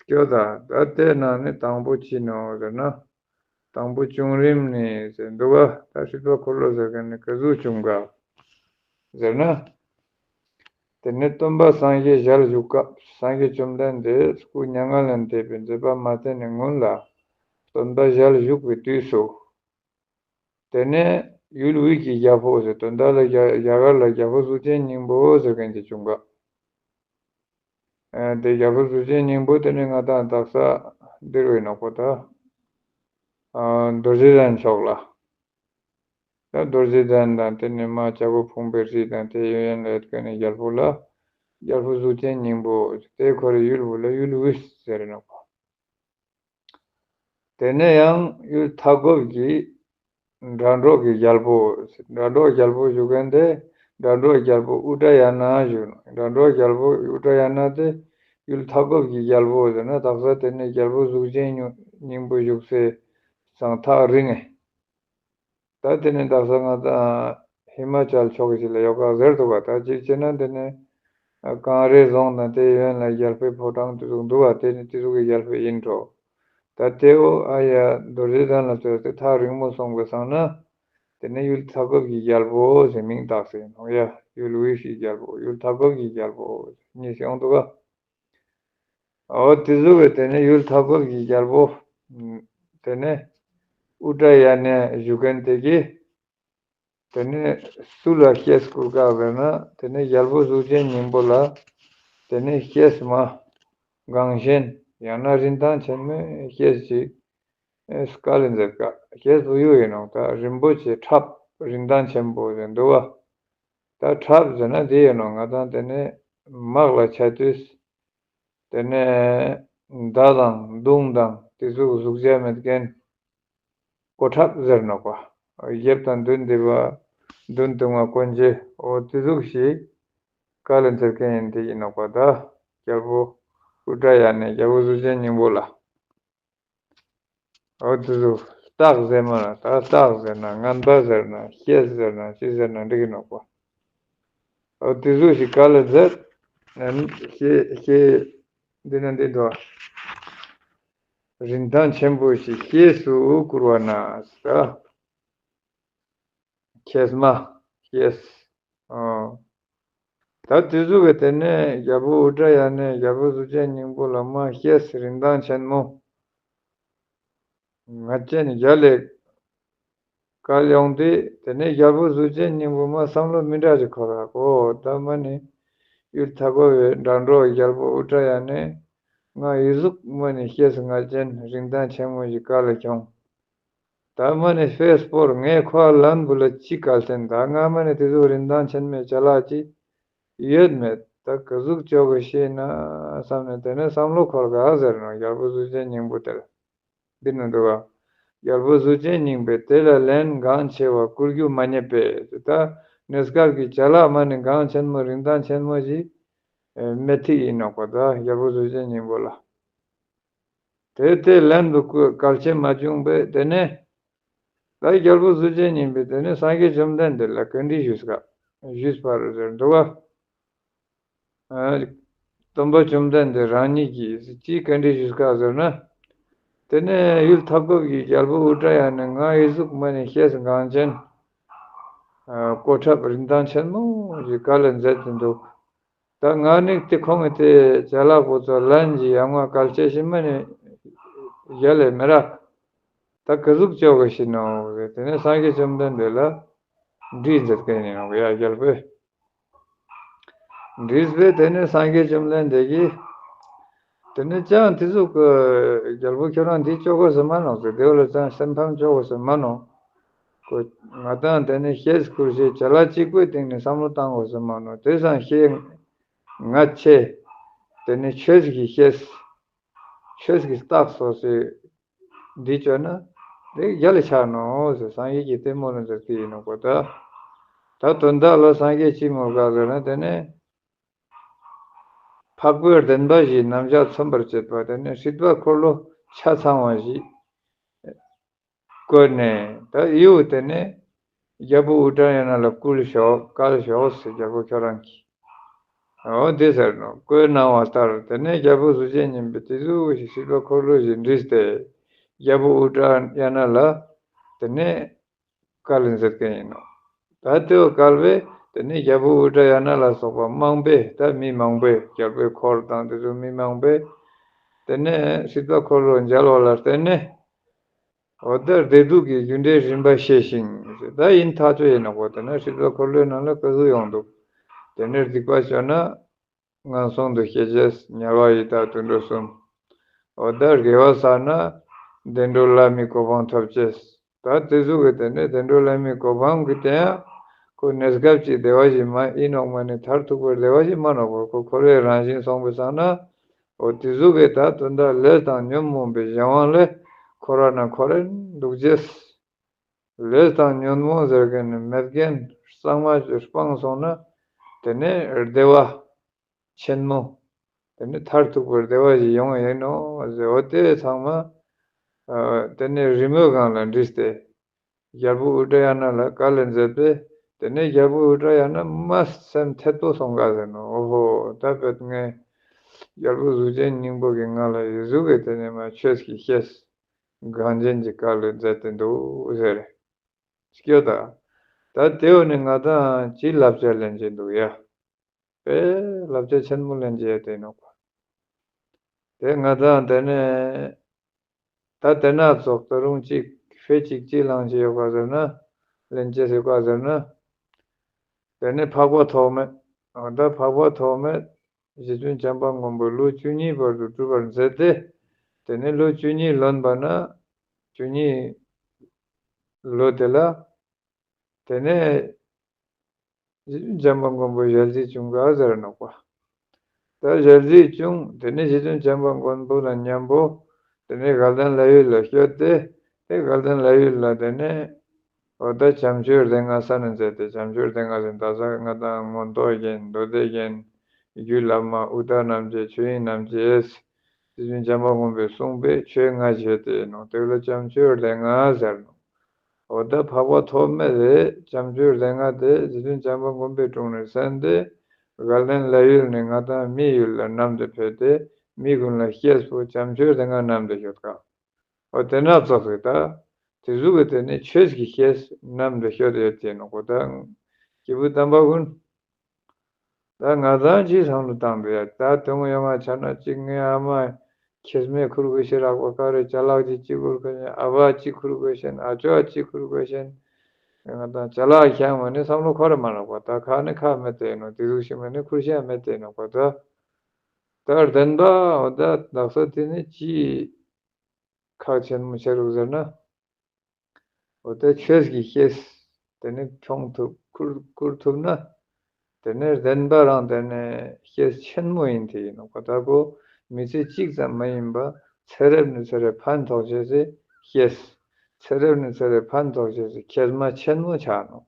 སྐྱོ་ད། ད་ཏེའི་ནང་ནེ་དང་པོ་ཅི་ནོག་ཟེར་ན། དང་པོ་བྱུང་རིམ་ནི་ཟེར་འདུག་ག། ད་སྲིད་པ་འཁོར་ལོ་ཟེར་ཁན་ནི་ག་ཟུག་བྱུང་ག་ཟེར་ན། ཏེ་ནེ་སྟོན་པ་སངས་རྒྱས་ཞལ་བཞུགས་སྐབས་སངས་རྒྱས་བཅོམ་ལྡན་འདས་སྐུ་མྱ་ངན་ལས་འདས་པའི་མཛད་པ་མ་བསྟན་ནི་སྔོན་ལ་སྟོན་པ་ཞལ་བཞུགས་པའི་དུས་སུ། ཏེ་ནེ་ཡུལ་དབུས་ཀྱི་རྒྱལ་པོ་ཟེར་དོན་དག་ལ་རྒྱ་རྒྱ་གར་ལ་རྒྱལ་པོ་གཟུགས་ཅན་སྙིང་པོ་ཟེར་ཁན་ཅིག་བྱུང་ག། ཨ་ཏེ་རྒྱལ་པོ་གཟུགས་ཅན་སྙིང་པོ་ཏེ་ནེ་ང་དང་དག་ས་འདིར་བའི་ནོག་པོ་ད། ཨ་རྡོ་རྗེ་གདན་ཕྱོགས་ལ། ད་རྡོ་རྗེ་གདན་དང་ཏེ་ནེ་མ་བྱ་རྒོད་ཕུང་པོའི་རི་དང་ཏེ་ཡོན་ཡོན་ལ་ཡོད་ཁན་ནི་རྒྱལ་པོ་ལ་རྒྱལ་པོ་གཟུགས་ཅན་སྙིང་པོ་ཏེ་ཁོ་རའི་ཡུལ་བོ་ལ་ཡུལ་དབུས་ཟེར་ནོག་པ། ཏེ་ནེ་ཡང་ཡུལ་མཐའ་འཁོབ་ཀྱི་སྒྲ་སྒྲོགས་ཀྱི་རྒྱལ་པོ། སྒྲ་སྒྲོགས་རྒྱལ་པོ་བཞུགས་ཁན་ཏེ་སྒྲ་སྒྲོགས་རྒྱལ་པོ་ཨུ་དྲ་ཡ་ན་བཞུགས་ནོག། སྒྲ་སྒྲོགས་རྒྱལ་པོ་ཨུ་དྲ་ཡ་ན་ཏེ་ཡུལ་མཐའ་འཁོབ་ཀྱི་རྒྱལ་པོ་ཟེར་ན་དག་ས་ཏེ་ནེ་རྒྱལ་པོ་གཟུགས་ཅན་སྙིང་པོ་བཞུགས་སའི་ སང་ཐག་རིང་ངེ། ད་དེ་ནི་དག་ས་ང་དང་ཧི་མ་ཅལ་ཕྱོགས་ཞིག་ལ་ཡོད་ཀ་ཟེར་འདུག་ག། ད་ཅིག་བྱས་ན་དེ་ནི་ཨ་གངས་རི་རྫོང་དང་དེ་ཡོན་ལ་རྒྱལ་པོའི་ཕོ་བྲང་དེ་ཟུག་འདུག་ག། དེ་ནི་དེ་ཟུག་གི་རྒྱལ་པོ་ཡིན་འགྲོ། ད་དེ་འོ་ཨ་ཡ་རྡོ་རྗེ་གདན་ལ་ཚོས་ཏེ་ཐག་རིང་མོ་སོང་པ་སང་ན་དེ་ནི་ཡུལ་མཐའ་འཁོབ་ཀྱི་རྒྱལ་པོ་ཟེར་མིང་བཏགས་ཟེར་ནོག་ཡ། ཡུལ་དབུས་ཀྱི་རྒྱལ་པོ། ཡུལ་མཐའ་འཁོབ་ཀྱི་རྒྱལ་པོ་གཉིས་ཡོང་འདུག་ག། འོ་དེ་ཟུག་གི་དེ་ནི་ཡུལ་མཐའ་འཁོབ་ཀྱི་རྒྱལ་པོ། དེ་ནི་ཨུ་ཏྲ་ཡ་ན་བཞུགས་མཁན་དེ་གིས་དེ་ནི་སུ་ལ་བཤེས་བསྐུར་ག་ཟེར་ན་དེ་ནི་རྒྱལ་པོ་གཟུགས་ཅན་སྙིང་པོ་ལ་དེ་ནི་བཤེས་མ་འགངས་ཆེན་ཡང་ན་རིན་ཐང་ཆེན་མོའི་བཤེས་ཅིག་བསྐལ་ལ་མཛད་ཀ། བཤེས་བུ་ཡུག་ཡིན་ནོག། ད་རིན་པོ་ཆེ་ཁྲབ་རིན་ཐང་ཆེན་པོ་ཟེར་འདུག་ག། ད་ཁྲབ་ཟེར་ན་དེ་ཡིན་ནོག། ང་དང་དེ་ནི་དམག་ལ་ཆ་དུས་དེ་ནི་མདའ་དང་མདུང་དང་དེ་ཟུག་གཟུགས་ཅན་མེད་མཁན་གོ་ཁྲབ་ཟེར་ནོག་པ། རྒྱབ་དང་མདུན་དེ་བ་མདུན་དུང་བ་གོན་ཆས་འོ་དེ་ཟུག་ཞིག་བསྐལ་ལ་མཛད་མཁན་ཡིན་དེ་ཡིན་ནོག་པ། ད་རྒྱལ་པོ་ཨུ་ཏྲ་ཡ་ན་རྒྱལ་པོ་གཟུགས་ཅན་སྙིང་པོ་ལ། འོ་དེ་ཚོ་རྟགས་ཟེར་མ་ན་ད་རྟགས་ཟེར་ན་ངན་པ་ཟེར་ན་བཤེས་ཟེར་ན་ཅི་ཟེར་ན་འགྲིག་གི་ནོག་པ། འོ་དེ་ཚོ་ཞིག་བསྐལ་ལ་མཛད། ཨ་ནི་བཤེས་བཤེས་འདི་ན་འདི་འདུག། རིན་ཐང་ཆེན་པོ་ཞིག་བཤེས་སུ་བསྐུར་བ་ན་ཟེར། བཤེས་མ་བཤེས། ཨོ། ད་དེ་ཟུག་གི་དེ་ནས་རྒྱལ་པོ་ཨུ་ཏྲ་ཡ་ནས་རྒྱལ་པོ་གཟུགས་ཅན་སྙིང་པོ་ལ་མ་བཤེས་རིན་ཐང་ཆེན་མོ་ངར་ཅན་རྒྱལ་ལ་བསྐལ་ཡོང་དུས་དེ་ནས་རྒྱལ་པོ་གཟུགས་ཅན་སྙིང་པོ་མ་བསམ་བློ་མི་འདྲ་ཞིག་འཁོར་ར་གོ། ད་མ་ནི་ཡུལ་མཐའ་འཁོབ་པའི་འགྲོ་བ་རྒྱལ་པོ་ཨུ་ཏྲ་ཡ་ནས་ང་འི་ཟུག་མ་ནི་བཤེས་ངར་ཅན་རིན་ཐང་ཆེན་མོ་ཞིག་བསྐལ་ལ་ཁྱོང་། ད་མ་ནི་ཕེས་པོར་ངས་ཁོ་ལན་བུ་ལ་ཅི་བསྐལ་ཆེན། ད་ང་མ་ནི་དེ་ཟུག་རིན་ཐང་ཆེན་མོའི་ཅ་ལག་ཅིག་ཡོད་མེད། ད་ག་ཟུག་ཅོ་གི་ཤེས་ན་བསམ་ནས་དེ་ནས་བསམ་བློ་འཁོར་ག་ཟེར་ནོག། རྒྱལ་པོ་གཟུགས་ཅན་སྙིང་པོ་དེར་འདི་ནི་འདུག་ག། རྒྱལ་པོ་གཟུགས་ཅན་སྙིང་པོས་དེ་ལ་ལན་འགངས་ཆེ་བ་བསྐུར་རྒྱུ་མ་རྙེད་པས། ད་གནས་སྐབས་ཀྱི་ཅ་ལག་མ་ནི་འགངས་ཆེན་མོ་རིན་ཐང་ཆེན་མོ་ཞིག་མེད་ཐིག་ཡིན་ནོག་པ། ད་རྒྱལ་པོ་གཟུགས་ཅན་སྙིང་པོ་ལ། དེ་དེ་ལན་དུ་བསྐུར་བསྐལ་ཆེན་མ་བྱུང་བས། དེ་ནས་ད་རྒྱལ་པོ་གཟུགས་ཅན་སྙིང་པོས་དེ་ནས་སངས་རྒྱས་བཅོམ་ལྡན་འདས་ལ་བཀའ་འདྲི་ཞུས་ཀ། ཞུས་པར་ཟེར་འདུག་ག། ཨ། སྟོན་པ་བཅོམ་ལྡན་འདས་རང་ཉིད་ཀྱིས་ཅི་བཀའ་འདྲི་ཞུས་ཀ་ཟེར་ན། དེ་ནས་ཡུལ་མཐའ་འཁོབ་ཀྱི་རྒྱལ་པོ་ཨུ་ཏྲ་ཡ་ནས་ང་འི་ཟུག་མ་ནི་བཤེས་འགངས་ཅན་ཨ་གོ་ཁྲབ་རིན་ཐང་ཆེན་མོ་ཞིག་བསྐལ་ལ་མཛད་དེ་འདུག། ད་ང་ནི་དེ་ཁོང་གི་དེ་ཅ་ལག་པོ་ཚོ་ལན་གྱི་ཡང་ང་བསྐལ་ཆེ་ཞིག་མ་ནི་རྒྱལ་ལ་མི་རག། ད་ག་ཟུག་ཅོ་གི་ཤེས་ནོག་ཟེར། དེ་ནས་སངས་རྒྱས་བཅོམ་ལྡན་འདས་ལ་འདྲི་མཛད་མཁན་ཡིན་ནོག་ཡ། རྒྱལ་པོས་འདྲིས་པས། དེ་ནས་སངས་རྒྱས་བཅོམ་ལྡན་འདས་ཀྱིས་དེ་ནས་ཅང་དེ་ཟུག་གི་རྒྱལ་པོ་ཁྱོད་རང་འདི་ཅོ་གོས་ཟེར་མ་ནོག་ཟེར། དེ་བོ་ལ་ཅང་སེམས་ཕམ་ཅོ་གོས་ཟེར་མ་ནོག། ཁོ་ང་དང་དེ་ནས་བཤེས་བསྐུར་ཞེས་བྱ་ལ་གཅིག་པུའི་སྟེང་ནས་བསམ་བློ་བཏང་དགོས་ཟེར་མ་ནོག། དེ་སང་བཤེས་ངར་ཆེ་དེ་ནས་ཆོས་ཀྱི་བཤེས་ཆོས་ཀྱི་རྟགས་སོ་སོའི་འདི་བཅོས་ན་དེ་རྒྱལ་ལ་ཆགས་ནོག་ཟེར། སངས་རྒྱས་ཀྱིས་དེ་མོལ་ལ་མཛད་དེ་ཡིན་ནོག་པ། ད་ད་དོན་དག་ལ་སངས་རྒྱས་ཅི་མོལ་ག་ཟེར་ན། དེ་ནས་འཕགས་པའི་བདེན་པ་བཞི་རྣམ་གཞག་མཚོན་པར་བྱེད་པ། དེ་ནས་སྲིད་པ་འཁོར་ལོ་ཆ་ཚང་བ་ཞིག་བཀོད་ནས་ད་ཡུལ་དེ་ནས་རྒྱལ་པོ་ཨུ་ཏྲ་ཡ་ན་ལ་བསྐུལ་ཤོག། བསྐལ་ཤོག་ཟེར་རྒྱལ་པོ་ཁྱོད་རང་གིས། འོ་དེ་ཟེར་ནོག། བཀོད་གནང་བ་ལྟར་དེ་ནས་རྒྱལ་པོ་གཟུགས་ཅན་སྙིང་པོས་དེ་ཟུག་ཞིག་སྲིད་པ་འཁོར་ལོ་བཞི་འདྲིས་ཏེ་རྒྱལ་པོ་ཨུ་ཏྲ་ཡ་ན་ལ་དེ་ནས་བསྐལ་ལ་མཛད་མཁན་ཡིན་ནོག། ད་དེ་བོ་བསྐལ་བས་དེ་ནས་རྒྱལ་པོ་ཨུ་ཏྲ་ཡ་ན་ལ་སོགས་པ་མང་པོས་ད་མི་མང་པོས་རྒྱལ་པོའི་འཁོར་དང་དེ་ཚོ་མི་མང་པོས་དེ་ནས་སྲིད་པ་འཁོར་ལོ་མཇལ་བ་ལ་བརྟེན་ནས། འོ་ད་བདེ་སྡུག་གི་རྒྱུ་འབྲས་རིམ་པ་ཤེས་ཤིང་ཟེར། ད་ཡིན་ཐག་ཆོད་ཡིན་ནོག་པ། དེ་ནས་སྲིད་པ་འཁོར་ལོའི་ནང་ལ་ག་ཟུག་ཡོང་འདུག། དེ་ནས་སྡིག་པ་བཅོས་ན་ངན་སོང་དུ་སྐྱེ་ཅེས། དམྱལ་བ་ཡི་དྭགས་དུད་འགྲོ་གསུམ། འོ་ད་དགེ་བ་བསགས་ན་བདེ་འགྲོ་ལྷ་མིའི་གོ་འཕང་ཐོབ་ཅེས། ད་དེ་ཟུག་གི་དེ་ནས་བདེ་འགྲོ་ལྷ་མིའི་གོ་འཕང་གི་དེ་ཡང་ཁོ་གནས་སྐབས་ཀྱི་བདེ་བ་ཞིག་མ་ཡིན་ནོག། མ་ནི་མཐར་ཐུག་པའི་བདེ་བ་ཞིག་མ་ནོག་པ། ཁོ་འཁོར་བའི་རང་བཞིན་སོང་པའི་སང་ན། འོ་དེ་ཟུག་གི་ད་དོན་དག་ལས་དང་ཉོན་མོངས་པའི་གཞན་དབང་ལས་འཁོར་བ་ན་འཁོར་རིན་འདུག་ཅེས། ལས་དང་ཉོན་མོངས་ཟེར་མཁན་ནི་མེད་མཁན་གཙང་མ་ཞིག་སྤངས་སོང་ན་དེ་ནས་བདེ་བ་ཆེན་མོ་དེ་ནས་མཐར་ཐུག་པའི་བདེ་བ་ཞིག་ཡོང་ཡིན་ནོག་ཟེར། འོ་དེ་ཚང་མ་ ཨ་དེ་ནས་རི་མོའི་སྒང་ལ་བྲིས་ཏེ། རྒྱལ་པོ་ཨུ་ཏྲ་ཡ་ན་ལ་བཀའ་ལན་མཛད་པས། དེ་ནས་རྒྱལ་པོ་ཨུ་ཏྲ་ཡ་ན་མ་སེམས་ཐད་པོ་སོང་ག་ཟེར་ནོག། འོ་ཧོ། ད་བེད་ངས་རྒྱལ་པོ་གཟུགས་ཅན་སྙིང་པོ་གི་ང་ལ་ཡི་ཟུག་གི་དེ་ནས་མ་ཆོས་ཀྱི་བཤེས་གངས་ཅན་གྱི་བཀའ་ལན་མཛད་དེ་འདུག་ཟེར། སྐྱོ་ད། ད་དེ་འོ་ནི་ང་དང་ཅི་བསླབ་བྱ་ལེན་གྱི་འདུག་ཡ། དཔེ་བསླབ་བྱ་ཆེན་མོ་ལེན་གྱི་ཡ་དེ་ནོག་པ། དེ་ང་དང་དེ་ནས་ད་དེ་ན་ཙོགས་ད་རུང་ཅིག་དཔེ་ཅིག་ཅི་ལང་ཅི་ཡོད་ག་ཟེར་ན། ལེན་ཅི་ཡོད་ག་ཟེར་ན། དེ་ནས་འཕགས་པ་ཐོགས་མེད། འོ་ད་འཕགས་པ་ཐོགས་མེད་རྗེ་བཙུན་བྱམས་པ་མགོན་པོ་ལོ་བཅུ་གཉིས་བར་དུ་སྒྲུབ་པར་མཛད་དེ། དེ་ནས་ལོ་བཅུ་གཉིས་ལོན་པ་ན། བཅུ་གཉིས་ལོ་དེ་ལ། དེ་ནས་རྗེ་བཙུན་བྱམས་པ་མགོན་པོ་ཞལ་གཟིགས་བྱུང་ག་ཟེར་ནོག་པ། ད་ཞལ་གཟིགས་བྱུང་། དེ་ནས་རྗེ་བཙུན་བྱམས་པ་མགོན་པོ་དང་མཉམ་པོ། དེ་ནས་དགའ་ལྡན་ལྷ་ཡུལ་ལ་བསྐྱོད་དེ། དེ་དགའ་ལྡན་ལྷ་ཡུལ་ལ་དེ་ནས། འོ་ད་བྱམས་ཆོས་སྡེ་ལྔ་ས་ནས་མཛད་དེ། བྱམས་ཆོས་སྡེ་ལྔ་ཟེར་ད་ས་ང་དང་མངོན་རྟོགས་རྒྱན། མདོ་སྡེ་རྒྱན། རྒྱུད་བླ་མ། ཨུ་ཏྲ་རྣམ་འབྱེད། ཆོས་དབྱིངས་རྣམ་འབྱེད། རྗེ་བཙུན་བྱམས་པ་མགོན་པོས་གསུངས་པའི་ཆོས་ལྔ་བྱས་ཏེ་ནོག། དེ་ལ་བྱམས་ཆོས་སྡེ་ལྔ་ཟེར་ནོག། འོ་ད་འཕགས་པ་ཐོགས་མེད་དེ་བྱམས་ཆོས་སྡེ་ལྔ་དེ་རྗེ་བཙུན་བྱམས་པ་མགོན་པོའི་དྲུང་ནས་གསན་ཏེ། དགའ་ལྡན་ལྷ་ཡུལ་ནས་ང་དང་མི་ཡུལ་ལ་བསྣམས་ཏེ་ཕེབས་ཏེ། མི་ཀུན་ལ་བཤེས་པོ་བྱམས་ཆོས་སྡེ་ལྔ་བསྣམས་ཏེ་ཡོད་ཀ། འོ་དེ་ན་ཙོགས་སེ་ད། དེ་ཟུག་གི་དེ་ནས་ཆོས་ཀྱི་བཤེས་བསྣམས་ཏེ་ཡོད་དེ་ཡོད་དེ་ནོག་པ། ད་སྐྱེས་བུ་དམ་པ་ཀུན། ད་ང་དང་ཅི་བསམ་བློ་བཏང་འདུག་ཡ། ད་དོན་ཡོང་ང་ཆ་ན་ཅིག་ངའི་ཨ་མ་ཁྱེར་མེད་ཁུར་དགོས་ཤེས། རག་པ་ག་རེ་ཅ་ལག་ཅིག་ཅི་ཁུར་དགོས་ཤེས། ཨ་བ་ཅི་ཁུར་དགོས་ཤེས། ཨ་ཅོ་ཅི་ཁུར་དགོས་ཤེས། ང་དང་ཅ་ལག་ཤང་མ་ནི་བསམ་བློ་འཁོར་མ་ནོག་པ། ད་ཁ་ནི་ཁ་མེད་དེ་ནོག། དེ་ཟུག་ཤིག་མ་ནི་ཁུར་ཤེས་མེད་དེ་ནོག་པ། ད་ད་བདེན་པ་འོ་ད་དག་ས་དེ་ནི་ཅི་ཁག་ཆེན་མོ་ཆེ་རུག་ཟེར་ན། འོ་དེ་ཆོས་ཀྱི་བཤེས་དེ་ནི་ཁྱོང་ཐུབ་བཀུར་བཀུར་ཐུབ་ན། དེ་ནི་བདེན་པ་རང་དེ་ནི་བཤེས་ཆེན་མོ་ཡིན་དེ་ཡིན་ནོག་པ། ད་ཁོ་མི་ཚེ་གཅིག་ཙམ་མ་ཡིན་པ་ཚེ་རབས་ནས་ཚེ་རབས་ཕན་ཐོགས་ཆེས་སི་བཤེས། ཚེ་རབས་ནས་ཚེ་རབས་ཕན་ཐོགས་ཆེས་སི་མཁྱེན་མ་ཆེན་མོ་ཆགས་ནོག།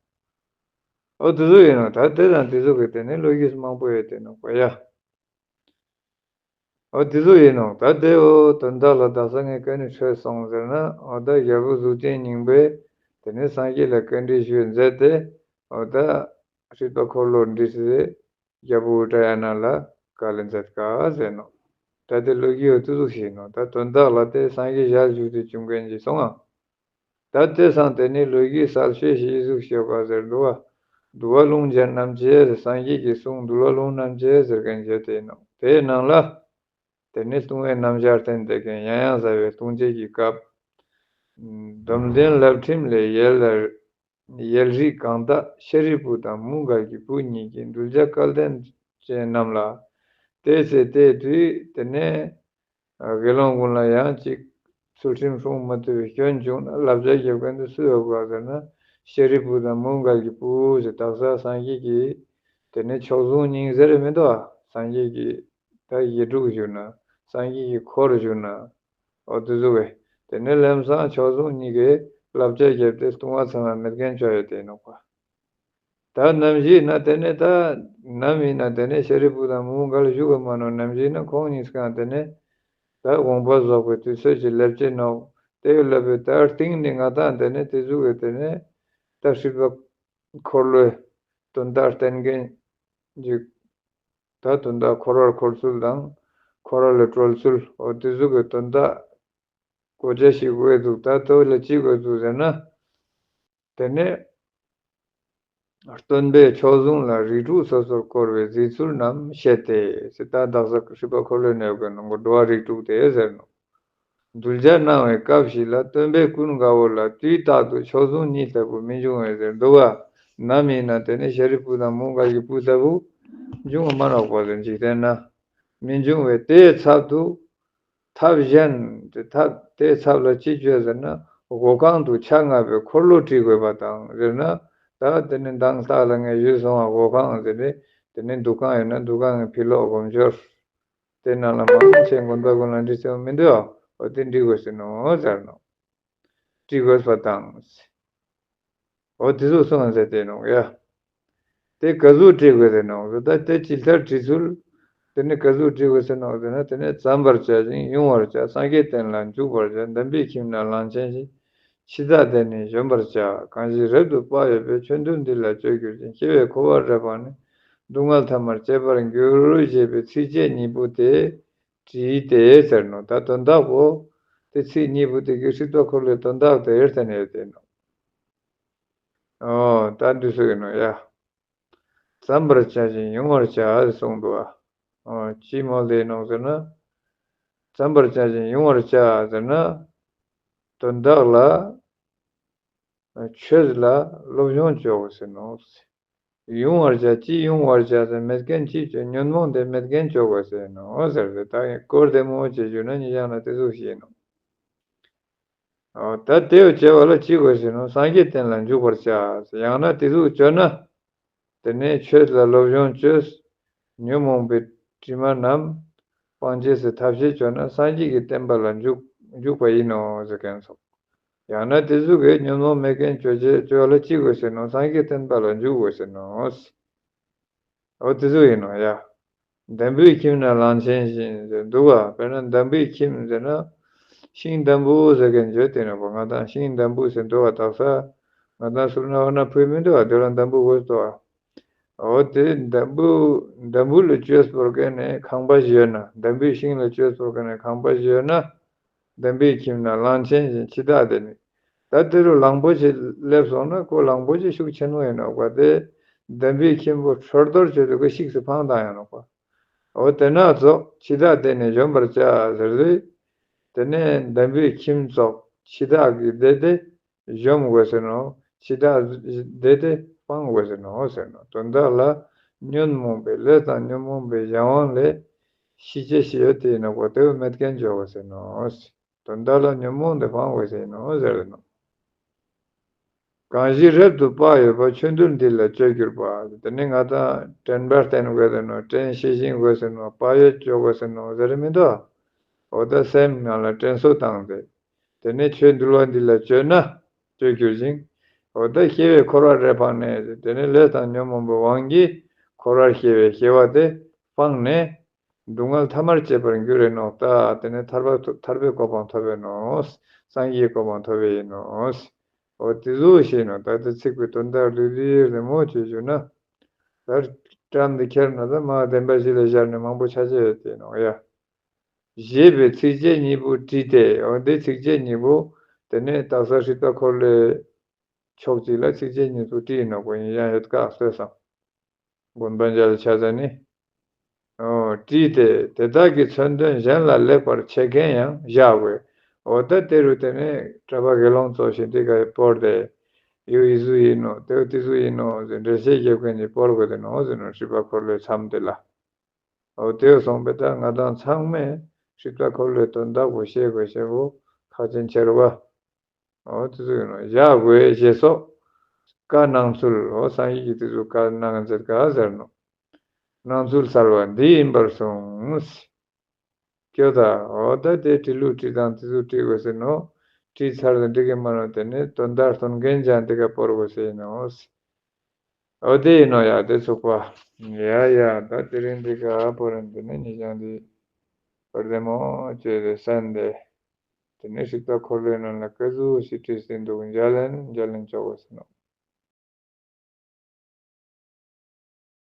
འོ་དེ་ཟུག་ཡིན་ནོག། ད་དེ་དང་དེ་ཟུག་གི་དེ་ནི་ལོ་རྒྱུས་མང་པོ་ཡོད་དེ་ནོག་པ་ཡ། འོ་དེ་ཟུག་ཡིན་ནོག། ད་དེ་འོ་དོན་དག་ལ་དག་ས་ངས་ག་ནི་འཕྲོས་སོང་ཟེར་ན། འོ་ད་རྒྱལ་པོ་གཟུགས་ཅན་སྙིང་པོས་དེ་ནི་སངས་རྒྱས་ལ་བཀའ་འདྲི་ཞུས་མཛད་དེ། འོ་ད་སྲིད་པ་འཁོར་ལོ་འདྲི་སྟེ་རྒྱལ་པོ་ཨུ་ཏྲ་ཡ་ན་ལ་བཀའ་ལན་མཛད་ཀ་ཟེར་ནོག། ད་དེ་ལོ་རྒྱུས་འོ་དེ་ཟུག་ཞིག་ཡིན་ནོག། ད་དོན་དག་ལ་དེ་སངས་རྒྱས་ཞལ་བཞུགས་ཏེ་བྱུང་མཁན་ཞིག་སོང་ང་། ད་དེ་སང་དེ་ནི་ལོ་རྒྱུས་གསལ་བཤད་ཞིག་ཟུག་ཞིག་ཡོད་པ་ཟེར་འདུག་པ། འདུལ་བ་ལུང་བྱོན་རྣམ་འབྱེད་ཟེར། སངས་རྒྱས་ཀྱི་གསུང་འདུལ་བ་ལུང་རྣམ་འབྱེད་ཟེར་མཁན་ཞིག་དེ་ནང་། དེའི་ནང་ལ་དེ་ནི་ལྟུང་བའི་རྣམ་གཞག་བསྟན་ཏེ་མཁན། ཡང་ཡང་ཟ་བའི་ལྟུང་བྱེད་ཀྱི་སྐབས། སྡོམ་ལྡན་ལྷ་ཁྲིམས་ལས་ཡལ་ཡལ་རིགས་གང་དག་ཤཱ་རིའི་བུ་དང་མོའུ་འགལ་གྱི་བུ་གཉིས་ཀྱིས་གདུལ་བྱ་སྐལ་ལྡན་ཅན་རྣམས་ལ་དེ་ཚེ་དེ་དུས་དེ་ནས་དགེ་སློང་ཀུན་ལ་ཡང་ཅིག་ཚུལ་ཁྲིམས་སྲུང་མ་ཐུབ་པའི་སྐྱོན་བྱུང་ན་བསླབ་བྱ་རྒྱབ་མཁན་དེ་སུ་ཡོད་ག་ཟེར་ན། ཤཱ་རིའི་བུ་དང་མོའུ་འགལ་གྱི་བུ་ཟེར། དག་ས་སངས་རྒྱས་ཀྱི་དེ་ནས་མཆོག་ཟུང་གཉིས་ཟེར་མི་འདུག་པ། སངས་རྒྱས་ཀྱི་ད་ཡེ་དྲུག་ཞུ་ན། སངས་རྒྱས་ཀྱི་འཁོར་ཞུ་ན། འོ་དེ་ཟུག་པས། དེ་ནས་ལམ་སང་མཆོག་ཟུང་གཉིས་ཀྱིས་བསླབ་བྱ་བརྒྱབ་སྟེ་ལྟུང་བ་ཚང་མ་མེད་མཁན་བྱས་ཡོད་དེ་ནོག་པ། ད་ནམ་ཞིག་ན་དེ་ནས་ད་ནམ་ཡིན་ན་དེ་ནས་ཤཱ་རིའི་བུ་དང་མོའུ་འགལ་བཞུགས་གི་མ་ནོག། ནམ་ཞིག་ན་ཁོང་གཉིས་ཀ་དེ་ནས་ད་དགོངས་པ་རྫོགས་པའི་དུས་ཚོད་ཅིག་སླེབས་ཀྱི་ནོག། དེ་ཡོད་ལབ་པའི་ད་རྟིང་ནི་ང་དང་དེ་ནས་དེ་ཟུག་གི་དེ་ནས་ད་སྲིད་པ་འཁོར་ལོའི་དོན་དག་བསྟན་མཁན་ཅིག། ད་དོན་དག་འཁོར་བར་འཁོར་ཚུལ་དང་། འཁོར་བ་ལས་གྲོལ་ཚུལ། འོ་དེ་ཟུག་གི་དོན་དག་གོ་ཆ་ཞིག་དགོས་འདུག། ད་དོ་ལ་ཅི་དགོས་འདུག་ཟེར་ན། དེ་ནས་སྟོན་པས་མཆོག་ཟུང་ལ་རིགས་དྲུག་སོ་སོར་བསྐོར་བའི་གཟིགས་ཚུལ་རྣམས་བཤད་དེ་ཟེར། ད་དག་ས་སྲིད་པ་འཁོར་ལོའི་གནས་སྐབས་ནང་གི་འགྲོ་བ་རིགས་དྲུག་དེ་ཟེར་ནོག། གདུལ་བྱ་སྣང་བའི་སྐབས་ཤིག་ལ་སྟོན་པས་ཀུན་དགའ་བོ་ལ་དུས་རྟག་ཏུ་མཆོག་ཟུང་གཉིས་ལྟ་བུ་མི་འབྱུང་བས་ཟེར་འདུག་པ། ནམ་ཡིན་ན་དེ་ནས་ཤཱ་རིའི་བུ་དང་མོའུ་འགལ་གྱི་བུ་ལྟ་བུ་འབྱུང་མ་ནོག་པ་ཟེར། འཇིག་རྟེན་ན་མི་འབྱུང་བས། དེའི་ཚབ་ཏུ་ཐབས་གཞན་དེ་ཐབས་དེའི་ཚབ་ལ་ཅི་བཅོས་ཟེར་ན། སྒོ་ཁང་དུ་ཆ་ལྔ་པའི་འཁོར་ལོ་བྲི་དགོས་པ་དང་ཟེར་ན། ད་དེ་ནས་མདང་ལྟག་ལ་ངས་ཞུས་སོང་བ། སྒོ་ཁང་ཟེར་ཏེ་དེ་ནས་འདུ་ཁང་ཡོད་ན་འདུ་ཁང་གི་ཕི་ལོག་སྒོམ་ཞོར། དེ་ནང་ལ་མང་ཆེ་དགོན་པ་ཀུན་ལ་འབྲི་ཚེ་མི་འདུག། འོ་དེ་འབྲི་དགོས་ཟེར་ནོག་ཟེར་ནོག། འབྲི་དགོས་པ་དང་། འོ་དེ་ཚོ་གསུངས་ཟེར་ཏེ་ནོག་ཡ། དེ་ག་ཟུག་འབྲི་དགོས་ཟེར་ནོག། ད་དེ་ཇི་ལྟར་འབྲི་ཚུལ། དེ་ནི་ག་ཟུག་བྲི་དགོས་ཟེར་ནོག་ཟེར་ན། དེ་ནི་བརྩམ་པར་བྱ་ཞིང་ཡོང་བར་བྱ། སངས་རྒྱས་བསྟན་ལ་འཇུག་པར་བྱ། འདམ་བུའི་ཁྱིམ་ན་གླང་ཆེན་བཞིན། འཆི་བདག་དེ་ནི་གཞོམ་པར་བྱ། གང་ཞིག་རབ་ཏུ་དཔག་ཡོད་པའི། ཆོས་འདུལ་འདི་ལ་སྤྱོད་གྱུར་ཅིང་། སྐྱེ་བའི་འཁོར་བར་རེ་འཕངས་ནས། སྡུག་བསྔལ་ཐ་མར་བྱེད་པར་འགྱུར། ཞེས་པའི་ཚིགས་བཅད་གཉིས་པོ་དེ་བྲིས་ཏེ་ཟེར་ནོག་ད་དོན་དག་པོ་དེ་ཚིག་གཉིས་པོ་དེ་གི་སྲིད་པ་འཁོར་ལོའི་དོན་དག་དེ་ཡོད་དེ་ནོག་ཨོ་ད་འདི་ཚོ་ཡིན་ནོག་ཡ། བརྩམ་པར་བྱ་ཞིང་ཡོང་བར་བྱ་གསུངས་འདུག་ཨ། ཨོ་ཅི་མོལ་ཏེ་ཡིན་ནོག་ཟེར་ན། བརྩམ་པར་བྱ་ཞིང་ཡོང་བར་བྱ་ཟེར་ན། དོན་དག་ལ་ཆོས་ལ་སློབ་སྦྱོང་བཅོ་དགོས་ཟེར་ནོག་ཡོང་བར་བྱ། ཅི་ཡོང་བར་བྱ་ཟེར་མེད་མཁན་ཅི་བཅོ། ཉོན་མོངས་དེ་མེད་མཁན་བཅོ་དགོས་ཟེར་ནོག་ཟེར་ཏེ། ད་སྐོར་བདེ་མོ་བྱེད་རྒྱུ་ན་ཉེ་རང་ལ་དེ་ཟུག་ཞིག་ཡིན་ནོག་ཨོ་ད་དེ་བོ་བྱེད་པ་ལ་ཅི་དགོས་ཟེར་ནོག་སངས་རྒྱས་བསྟན་ལ་འཇུག་པར་བྱ། ཡང་ན་དེ་ཟུག་བཅོ་ན། དེ་ནས་ཆོས་ལ་སློབ་སྦྱོང་བཅོས། ཉོན་མོངས་པའི་དྲི་མ་རྣམས་སྤང་བྱེད་སའི་ཐབས་ཤེས་བཅོས་ན་སངས་རྒྱས་ཀྱི་བསྟན་པ་ལ་འཇུག་འཇུག་པ་ཡིན་ནོག་ཟེར་མཁན་ཚོ། ཡང་ན་དེ་ཟུག་གི་ཉོན་མོངས་མེད་མཁན་བཅོ་བྱེད་བཅོ་ལ་ཅི་དགོས་ཟེར་ནོག་སངས་རྒྱས་བསྟན་པ་ལ་འཇུག་དགོས་ཟེར་ནོག་འོ་དེ་ཟུག་ཡིན་ནོག་ཡ། འདམ་བུའི་ཁྱིམ་ན་གླང་ཆེན་བཞིན་ཟེར་འདུག་ག་དཔེར་ན་འདམ་བུའི་ཁྱིམ་ཟེར་ན། ཤིང་འདམ་བུ་ཟེར་མཁན་བརྗོད་དེ་ནོག་པ། ང་དང་ཤིང་འདམ་བུ་ཟེར་འདུག་ག་དག་ས། ང་དང་སུར་ན་བ་ན་ཕུལ་མི་འདུག་ག་དེ་ལ་འདམ་བུ་དགོས་འདུག་ག་འོ་དེ་འདམ་བུ་འདམ་བུ་ལ་བཅོས་པོ་ག་ནས་ཁང་པ་ཞིག་ཡོད་ན། འདམ་བུའི་ཤིང་ལ་བཅོས་པོ་ག་ནས་ཁང་པ་ཞིག་ཡོད་ན། འདམ་བུའི་ཁྱིམ་ན་གླང་ཆེན་བཞིན། འཆི་བདག་དེ་ནི། ད་དེ་རུ་གླང་པོ་ཆེ་སླེབས་སོང་ན་ཁོ་གླང་པོ་ཆེ་ཤུགས་ཆེན་མོ་ཡིན་ནོག་པ། དེ་འདམ་བུའི་ཁྱིམ་པོ་འཕྲོར་དོར་བྱེད་དུ་ཁོ་ཤིགས་སུ་འཕངས་བཏང་ཡོང་ནོག་པ། འོ་དེ་ན་ཙོགས་འཆི་བདག་དེ་ནི་གཞོམ་པར་བྱ་ཟེར་དུས། དེ་ནས་འདམ་བུའི་ཁྱིམ་ཙོགས་འཆི་བདག་གི་དེ་དེ་གཞོམ་དགོས་ཟེར་ནོག་འཆི་བདག་དེ་དེ་སྤང་དགོས་ཟེར་ནོག་ཟེར་ནོག་དོན་དག་ལ་ཉོན་མོངས་པའི་ལས་དང་ཉོན་མོངས་པའི་གཞན་དབང་ལས་ཤི་ཅེས་ཤིག་ཡོད་དེ་ཡིན་ནོག་པ། དེ་བོ་མེད་མཁན་བཅོ་དགོས་ཟེར་ནོག་དོན་དག་ལ་ཉོན་མོངས་དེ་སྤང་དགོས་ཟེར་ནོག་ཟེར་ནོག་གང་ཞིག་རབ་ཏུ་དཔག་ཡོད་པ། ཆོས་འདུལ་འདི་ལ་སྤྱོད་གྱུར་པ། དེ་ནི་ང་དང་དྲན་པ་བསྟེན་དགོས་ཟེར་ནོག་དྲན་ཤེས་བཞིན་དགོས་ཟེར་ནོག་དཔག་ཡོད་བཅོ་དགོས་ཟེར་ནོག་ཟེར་མི་འདུག་འོ་ད་སེམས་ནང་ལ་དྲན་གསོ་བཏང་སྟེ། དེ་ནས་ཆོས་འདུལ་བ་འདི་ལ་སྤྱོད་ན་སྤྱོད་གྱུར་ཅིང་། འོ་ད་སྐྱེ་བའི་འཁོར་བ་རེ་འཕངས་ནས། དེ་ནས་ལས་དང་ཉོན་མོངས་པའི་དབང་གིས་འཁོར་བར་སྐྱེ་བའི་སྐྱེ་བ་དེ་སྤངས་ནས། སྡུག་བསྔལ་ཐ་མར་བྱེད་པར་འགྱུར་རེ་ནོག་ད་དེ་ནས་ཐར་པ་ཐར་པའི་གོ་འཕང་ཐོབ་པའི་ནོག་སངས་རྒྱས་གོ་འཕང་ཐོབ་པའི་ཡིན་ནོག་འོ་དེ་ཟུག་ཞིག་ནོག་ད་དེ་ཚིག་པའི་དོན་དག་ལུས་ལུས་རེ་མོ་བྱེད་རྒྱུ་ན། ད་བཀྲམ་དེ་ཁྱེར་ན་ད་མ་བདེན་པ་གཞི་ལ་སྦྱར་ནས་མང་པོ་ཆ་ཆ་ཡོད་དེ་ནོག་ཡ། ཞེས་པའི་ཚིགས་བཅད་གཉིས་པོ་བྲིས་ཏེ། འོ་དེ་ཚིགས་བཅད་གཉིས་པོ་དེ་ནས་དག་ས་སྲིད་པ་འཁོར་ལོའི་ཕྱོགས་གཅིག་ལ་ཚིགས་བཅད་གཉིས་པོ་བྲིས་ནོག་པ་ཡིན། ཡང་ཡོད་ཀ་ལྟོས་སམ། དགོན་པ་མཇལ་ཆ་ས་ནི། འོ་བྲིས་ཏེ་དེ་དག་གི་མཚོན་དོན་གཞན་ལ་ལེགས་པར་ཕྱེ་མཁན་ཡང་བཞག་དགོས། འོ་ད་དེ་རུ་དེ་ནས་གྲྭ་པ་དགེ་སློང་ཚོ་ཞིག་འདི་ག་བོར་ཏེ། ཡོ་འི་ཟུག་ཡིན་ནོག་དེ་བོ་དེ་ཟུག་ཡིན་ནོག་ཟེར་འགྲེལ་བཤད་རྒྱབ་མཁན་ཅིག་བོར་དགོས་དེ་ནོག་ཟེར་ནོག་སྲིད་པ་འཁོར་ལོའི་མཚམས་དེ་ལ། འོ་དེ་བོ་སོང་པས་ད་ང་དང་ཚང་མས་སྲིད་པ་འཁོར་ལོའི་དོན་དག་པོ་ཤེས་དགོས་ཤེས་པོ་ཁག་ཅན་ཆེ་རུ་བ། འོ་དེ་ཚོ་ཡིན་ནོག་བཞག་དགོས་ཞེས་སོགས་བཀའ་གནང་ཚུལ། འོ་སངས་རྒྱས་ཀྱིས་དེ་ཚོ་བཀའ་གནང་མཛད་ག་ཟེར་ནོག་གནང་ཚུལ་གསལ་བ་འདི་ཡིན་པར་གསུངས། སྐྱོ་ད། འོ་ད་དེ་བྲི་ལུགས་བྲི་སྟངས་དེ་ཚོ་བྲི་དགོས་ཟེར་ནོག་བྲིས་ཚར་ཏེ་འགྲིག་གི་མ་ནོག་དེ་ནས་དོན་དག་སྟོན་མཁན་ཅིག་འདི་ག་བོར་དགོས་ཟེར་ནོག་འོ་དེ་ཡིན་ནོག་ཡ། དེ་ཚུགས་པ། ཡ་ཡ། ད་དེ་རིང་འདི་ག་བོ་རིན་དེ་ནས་ཉེ་རང་འདི་བོར་བདེ་མོ་བྱས་ཏེ་གསན་ཏེ། དེ་ནས་སྲིད་པ་འཁོར་ལོའི་ནང་ལ་ག་ཟུག་ཞིག་བྲིས་ཏེ་འདུག་མཇལ་ལན་མཇལ་ལན་བཅོ་དགོས་ཟེར་ནོག